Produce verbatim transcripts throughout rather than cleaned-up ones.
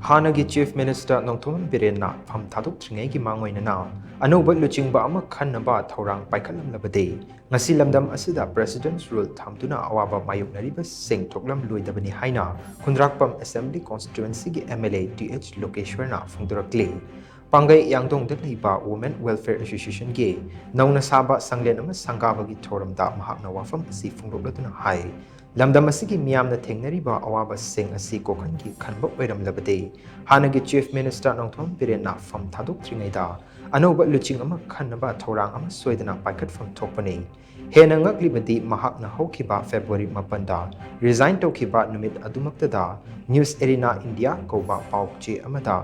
ꯍꯥꯟꯅꯒꯤ Chief Minister Nongthombam ꯕꯤꯔꯦꯟꯅ ꯐꯝ ꯊꯥꯗꯣꯛꯇ꯭ꯔꯤꯉꯩꯒꯤ ꯃꯥꯡꯑꯣꯏꯅꯅ ꯑꯅꯧꯕ ꯂꯨꯆꯤꯡꯕ ꯑꯃ ꯈꯟꯅꯕ ꯊꯧꯔꯥꯡ ꯄꯥꯏꯈꯠꯂꯝꯂꯕꯗꯤ ꯉꯁꯤ ꯂꯝꯗꯝ ꯑꯁꯤꯗ President's Rule ꯊꯝꯗꯨꯅ ꯑꯋꯥꯕ ꯃꯥꯌꯣꯛꯅꯔꯤꯕꯁꯤꯡ ꯊꯣꯛꯂꯝꯂꯣꯏꯗꯕꯅꯤ ꯍꯥꯏꯅ ꯈꯨꯟꯗ꯭ꯔꯥꯛꯄꯝ Assembly Constituencyꯒꯤ MLA ꯇꯤ ꯑꯩꯆ ꯂꯣꯀꯦꯁ꯭ꯋꯔꯅ ꯐꯣꯡꯗꯣꯔꯛꯂꯤ꯫ ꯄꯥꯡꯒꯩ ꯌꯥꯡꯗꯣꯡꯗ ꯂꯩꯕ Women Welfare Associationꯒꯤ ꯅꯧꯅ ꯁꯥꯕ ꯁꯪꯂꯦꯟ ꯑꯃ ꯁꯪꯒꯥꯕꯒꯤ ꯊꯧꯔꯝꯗ ꯃꯍꯥꯛꯅ ꯋꯥꯐꯝ ꯑꯁꯤ ꯐꯣꯡꯗꯣꯛꯂꯗꯨꯅ ꯍꯥꯏ, ꯂꯝꯗꯝ ꯑꯁꯤꯒꯤ ꯃꯤꯌꯥꯝꯅ ꯊꯦꯡꯅꯔꯤꯕ ꯑꯋꯥꯕꯁꯤꯡ ꯑꯁꯤ ꯀꯣꯛꯍꯟꯒꯦ ꯈꯟꯕ ꯑꯣꯏꯔꯝꯂꯕꯗꯤ ꯍꯥꯟꯅꯒꯤ Chief Minister ꯅꯣꯡꯊꯣꯝꯕꯝ ꯕꯤꯔꯦꯟꯅ ꯐꯝ ꯊꯥꯗꯣꯛꯇ꯭ꯔꯤꯉꯩꯗ ꯑꯅꯧꯕ ꯂꯨꯆꯤꯡ ꯑꯃ ꯈꯟꯅꯕ ꯊꯧꯔꯥꯡ ꯑꯃ ꯁꯣꯏꯗꯅ ꯄꯥꯏꯈꯠꯐꯝ ꯊꯣꯛꯄꯅꯤ꯫ ꯍꯦꯟꯅ ꯉꯛꯂꯤꯕꯗꯤ ꯃꯍꯥꯛꯅ ꯍꯧꯈꯤꯕ February ꯃꯥꯄꯟꯗ resign ꯇꯧꯈꯤꯕ ꯅꯨꯃꯤꯠ ꯑꯗꯨꯃꯛꯇꯗ News Arena India ꯀꯧꯕ ꯄꯥꯎ ꯆꯦ ꯑꯃꯗ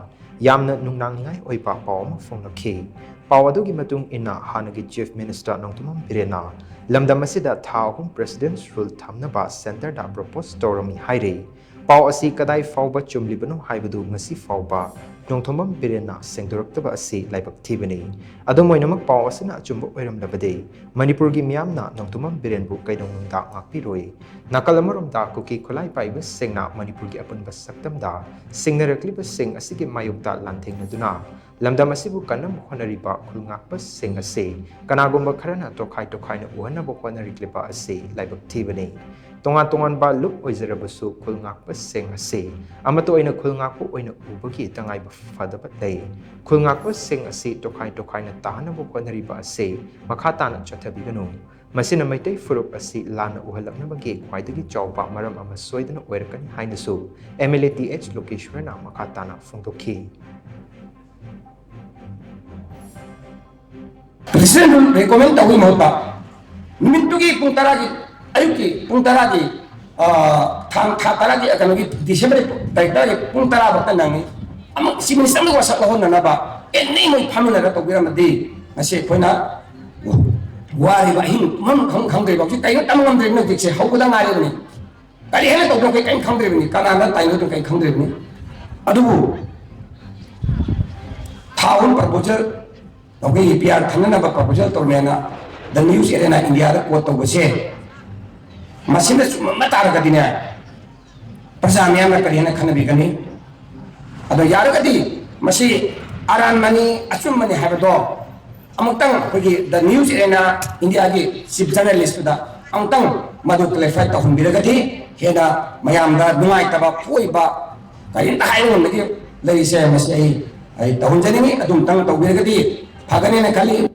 ꯌꯥꯝꯅ ꯅꯨꯡꯅꯥꯡꯅꯤꯡꯉꯥꯏ ꯑꯣꯏꯕ ꯄꯥꯎ ꯑꯃ ꯐꯣꯡꯂꯛꯈꯤ꯫ ꯄꯥꯎ ꯑꯗꯨꯒꯤ ꯃꯇꯨꯡ ꯏꯟꯅ ꯍꯥꯟꯅꯒꯤ Chief Minister ꯅꯣꯡꯊꯣꯝꯕꯝ ꯕꯤꯔꯦꯟꯅ ꯂꯝꯗꯝ ꯑꯁꯤꯗ ꯊꯥ ꯑꯍꯨꯝ President's Rule ꯊꯝꯅꯕ centreꯗ propose ꯇꯧꯔꯝꯃꯤ ꯍꯥꯏꯔꯤ꯫ ꯄꯥꯎ ꯑꯁꯤ ꯀꯗꯥꯏ ꯐꯥꯎꯕ ꯆꯨꯝꯂꯤꯕꯅꯣ ꯍꯥꯏꯕꯗꯨ ꯉꯁꯤ ꯐꯥꯎꯕ ꯅꯣꯡꯊꯣꯝꯕꯝ ꯕꯤꯔꯦꯟꯅ ꯁꯦꯡꯗꯣꯔꯛꯇꯕ ꯑꯁꯤ ꯂꯥꯏꯕꯛ ꯊꯤꯕꯅꯤ꯫ ꯑꯗꯨꯝ ꯑꯣꯏꯅꯃꯛ, ꯄꯥꯎ ꯑꯁꯤꯅ ꯑꯆꯨꯝꯕ ꯑꯣꯏꯔꯝꯂꯕꯗꯤ ꯃꯅꯤꯄꯨꯔꯒꯤ ꯃꯤꯌꯥꯝꯅ ꯅꯣꯡꯊꯣꯝꯕꯝ ꯕꯤꯔꯦꯟꯕꯨ ꯀꯩꯗꯧꯅꯨꯡꯗ ꯉꯥꯛꯄꯤꯔꯣꯏ꯫ ꯅꯥꯀꯜ ꯑꯃꯔꯣꯝꯗ ꯀꯨꯀꯤ ꯈꯨꯠꯂꯥꯏ ꯄꯥꯏꯕꯁꯤꯡꯅ ꯃꯅꯤꯄꯨꯔꯒꯤ ꯑꯄꯨꯟꯕ ꯁꯛꯇꯝꯗ ꯁꯤꯡꯅꯔꯛꯂꯤꯕꯁꯤꯡ ꯑꯁꯤꯒꯤ ꯃꯥꯌꯣꯛꯇ ꯂꯥꯟꯊꯦꯡꯅꯗꯨꯅ ꯂꯝꯗꯝ ꯑꯁꯤꯕꯨ ꯀꯟꯅꯕ ꯍꯣꯠꯅꯔꯤꯕ ꯈꯨꯜ ꯉꯥꯛꯄꯁꯤꯡ ꯑꯁꯤ ꯀꯅꯥꯒꯨꯝꯕ ꯈꯔꯅ ꯇꯣꯈꯥꯏ ꯇꯣꯈꯥꯏꯅ ꯎꯍꯟꯅꯕ ꯍꯣꯠꯅꯔꯤꯛꯂꯤꯕ ꯑꯁꯤ ꯂꯥꯏꯕꯛ ꯊꯤꯕꯅꯤ꯫ ꯇꯣꯉꯥꯟ ꯇꯣꯉꯥꯟꯕ ꯂꯨꯞ ꯑꯣꯏꯖꯔꯕꯁꯨ ꯈꯨꯜ ꯉꯥꯛꯄꯁꯤꯡ ꯑꯁꯤ ꯑꯃꯠꯇ ꯑꯣꯏꯅ ꯈꯨꯜ ꯉꯥꯛꯄ ꯑꯣꯏꯅ ꯎꯕꯒꯤ ꯇꯉꯥꯏꯕ ꯐꯗꯕ ꯂꯩ꯫ ꯈꯨꯜ ꯉꯥꯛꯄꯁꯤꯡ ꯑꯁꯤ ꯇꯣꯈꯥꯏ ꯇꯣꯈꯥꯏꯅ ꯇꯥꯍꯟꯅꯕ ꯍꯣꯠꯅꯔꯤꯕ ꯑꯁꯤ ꯃꯈꯥ ꯇꯥꯅ ꯆꯠꯊꯕꯤꯒꯅꯨ꯫ ꯃꯁꯤꯅ ꯃꯩꯇꯩ ꯐꯨꯔꯨꯞ ꯑꯁꯤ ꯂꯥꯟꯅ ꯎꯍꯜꯂꯛꯅꯕꯒꯤ ꯈ꯭ꯋꯥꯏꯗꯒꯤ ꯆꯥꯎꯕ ꯃꯔꯝ ꯑꯃ ꯁꯣꯏꯗꯅ ꯑꯣꯏꯔꯛꯀꯅꯤ ꯍꯥꯏꯅꯁꯨ MLA ꯇꯤ ꯑꯩꯆ ꯂꯣꯀꯦꯁ꯭ꯋꯔꯅ ꯃꯈꯥ ꯇꯥꯅ ꯐꯣꯡꯗꯣꯛꯈꯤ꯫ Presidentꯅ recommend ꯇꯧꯕꯒꯤ ꯃꯍꯨꯠꯇ ꯅꯨꯃꯤꯠꯇꯨꯒꯤ ꯄꯨꯡ ꯇꯔꯥꯒꯤ, ꯑꯌꯨꯛꯀꯤ ꯄꯨꯡ ꯇꯔꯥꯒꯤ, ꯑ, ꯊꯥ, ꯊꯥ ꯇꯔꯥꯒꯤ, ꯑ, ꯀꯩꯅꯣꯒꯤ, Decemberꯒꯤ ꯄꯨ-, ꯇꯥꯔꯤꯛ ꯇꯔꯥꯒꯤ ꯄꯨꯡ ꯇꯔꯥ ꯐꯥꯎꯇ ꯅꯪꯉꯤ꯫ ꯑꯃꯨꯛ Chief Minister ꯑꯃꯒ ꯋꯥꯁꯛ ꯂꯧꯍꯣꯟꯅꯅꯕ ꯑꯦꯅꯤ ꯃꯣꯏ ꯐꯝꯃꯤꯟꯅꯔꯒ ꯇꯧꯕꯤꯔꯝꯃꯗꯤ ꯉꯁꯤ ꯑꯩꯈꯣꯏꯅ ꯋꯥꯔꯤꯕ ꯑꯍꯤꯡ ꯇꯨꯝꯐꯝ ꯈꯪ-, ꯈꯪꯗ꯭ꯔꯤꯕ, ꯍꯧꯖꯤꯛ ꯀꯩꯅꯣ ꯇꯝ ꯉꯝꯗ꯭ꯔꯤꯕꯅꯤ꯫ ꯍꯧꯖꯤꯛꯁꯦ ꯍꯧꯕꯗ ꯉꯥꯏꯔꯤꯕꯅꯤ꯫ ꯀꯔꯤ ꯍꯥꯏꯅ ꯇꯧꯗꯣꯏꯅꯣ ꯑꯩꯈꯣꯏ ꯀꯔꯤꯝ ꯈꯪꯗ꯭ꯔꯤꯕꯅꯤ, ꯀꯅꯥꯅ ꯇꯥꯏꯅꯗꯣꯏꯅꯣ ꯀꯔꯤꯝ ꯈꯪꯗ꯭ꯔꯤꯕꯅꯤ꯫ ꯑꯗꯨꯕꯨ ꯊꯥ ꯑꯍꯨꯝ proposal, ꯑꯩꯈꯣꯏꯒꯤ PR ꯊꯝꯅꯅꯕ proposal ꯇꯧꯔꯝꯃꯦꯅ The News Arena Indiaꯗ quote ꯇꯧꯕꯁꯦ, ꯃꯁꯤꯅ ꯆꯨꯝꯃꯝꯕ ꯇꯥꯔꯒꯗꯤꯅꯦ, ꯄ꯭ꯔꯖꯥ ꯃꯤꯌꯥꯝꯅ ꯀꯔꯤ ꯍꯥꯏꯅ ꯈꯟꯅꯕꯤꯒꯅꯤ? ꯑꯗꯣ ꯌꯥꯔꯒꯗꯤ ꯃꯁꯤ ꯑꯔꯥꯟꯕꯅꯤ, ꯑꯆꯨꯝꯕꯅꯤ ꯍꯥꯏꯕꯗꯣ ꯑꯃꯨꯛꯇꯪ ꯑꯩꯈꯣꯏꯒꯤ The News Arena India ꯒꯤ chief journalist ꯇꯨꯗ ꯑꯃꯨꯛꯇꯪ ꯃꯗꯨ clarify ꯇꯧꯍꯟꯕꯤꯔꯒꯗꯤ ꯍꯦꯟꯅ ꯃꯌꯥꯝꯗ ꯅꯨꯡꯉꯥꯏꯇꯕ ꯄꯣꯛꯏꯕ ꯀꯔꯤꯝꯇ ꯍꯥꯏꯕ ꯉꯝꯗꯕꯒꯤ ꯂꯩꯔꯤꯁꯦ, ꯃꯁꯤ ꯑꯩ ꯑꯩ ꯇꯧꯍꯟꯖꯅꯤꯡꯉꯤ꯫ ꯑꯗꯨꯝꯇꯪ ꯇꯧꯕꯤꯔꯒꯗꯤ ꯐꯒꯅꯦꯅ ꯈꯜꯂꯤ꯫